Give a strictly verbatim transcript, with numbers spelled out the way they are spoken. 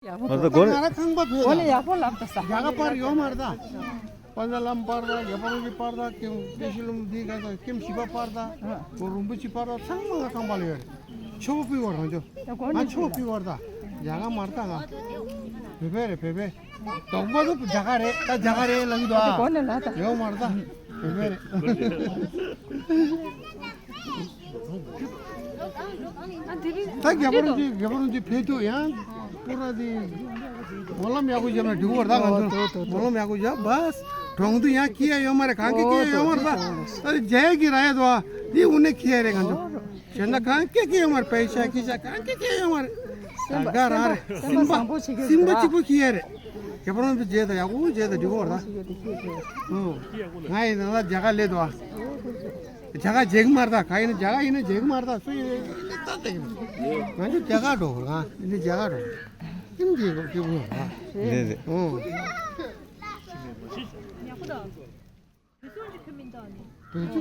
ང་ཚོ་སྒོ་ནས། ང་རང་ཁང་པ་བོད་ལ་ཡག་པོ་ལབ་ད་ས། རྒྱ་གར་པར་ཡོད་མ་རེད་ད། པ་ཛ་ལམ་པར་ད་རྒྱ་པར་གྱི་པར་ད་ཀེམ་ཏེ་ཤི་ལུམ་འདི་ག་ད་ཀེམ་ཞི་པ་པར་ད་གོ་རུམ་བུ་ཅི་པར་ད་ཚང་མ་ང་ཁང་པ་ལ་ཡོད་རེད། ཆོ་པི་བར་རང་ཅོ། ང་ཆོ་པི་བར་ད་རྒྱ་གར་མ་རེད་ད། ང་བོད་པ་རེད་བོད་པ། དོག་པ་ཚོ་རྒྱ་གར་རེད་ད་རྒྱ་གར་རེད་ལབ་ཀྱི་འདུག་ཨ། སྒོ་ནས་ལབ་ད། ཡོད་མ་རེད་ད། བོད་པ་རེད། ད་རྒྱ་པ་རང་ཅིག་རྒྱ་པ་རང་ཅིག་ཕེབས་ཐུབ་ཡང་པུ་ར་དེ་སྨོན་ལམ་ཡག་པོ་བརྒྱབ་ན་འགྲིག་པར་ད་ང་ཚོ་སྨོན་ལམ་ཡག་པོ་བརྒྱབ་བས་གྲོང་དུ་ཡང་ཁྱི་ཡ་ཡོད་མ་རེད། གང་གི་ཁྱི་ཡ་ཡོད་མ་རེད་ད། ད་རྒྱ་ཡ་གི་ར་ཡ་དོ་དེ་དབུ་ནས་ཁྱི་ཡ་རེད་ང་ཚོ་གཞན་ད་གང་གི་ཁྱི་ཡ་ཡོད་མ་རེད། པའི་ཤ་ཁྱི་ཤ་གང་གི་ཁྱི་ཡ་ཡོད་མ་རེད། ད་ག་ར་རེད། སེམས་པ་བཟང་པོ་བྱེད་ཀྱི་སེམས་པ་གཅིག་པོ་ཁྱི་ཡ་རེད། རྒྱ་པ་རང་ཚོ་རྗེས་ད་ཡག་པོ་རྗེས་ད་འགྲིག་པར་ད། ང་ཡི་ནང་ལ་རྒྱ་གར་སླེབས་དོ། རྒྱ་གར་བརྗེད་ཀྱི་མ་རེད་ད། ག་ཡིན་ན་རྒྱ་གར་ཡིན་ན་བརྗེད་ཀྱི་མ་རེད་ད། སུ་ཡིན་ན་ད་བརྗེད་ཀྱི་མ་རེད། ང་ཚོ་རྒྱ་གར་འགྲོ་དགོས། ང་ཡིན་ན་རྒྱ་གར་འགྲོ་དགོས། ཡིན་རྒྱལ་ཁབ་སྐྱོ་པོ་ཡོད་རེད། རེད་རེད། ཨོ། བོད་ཚོ།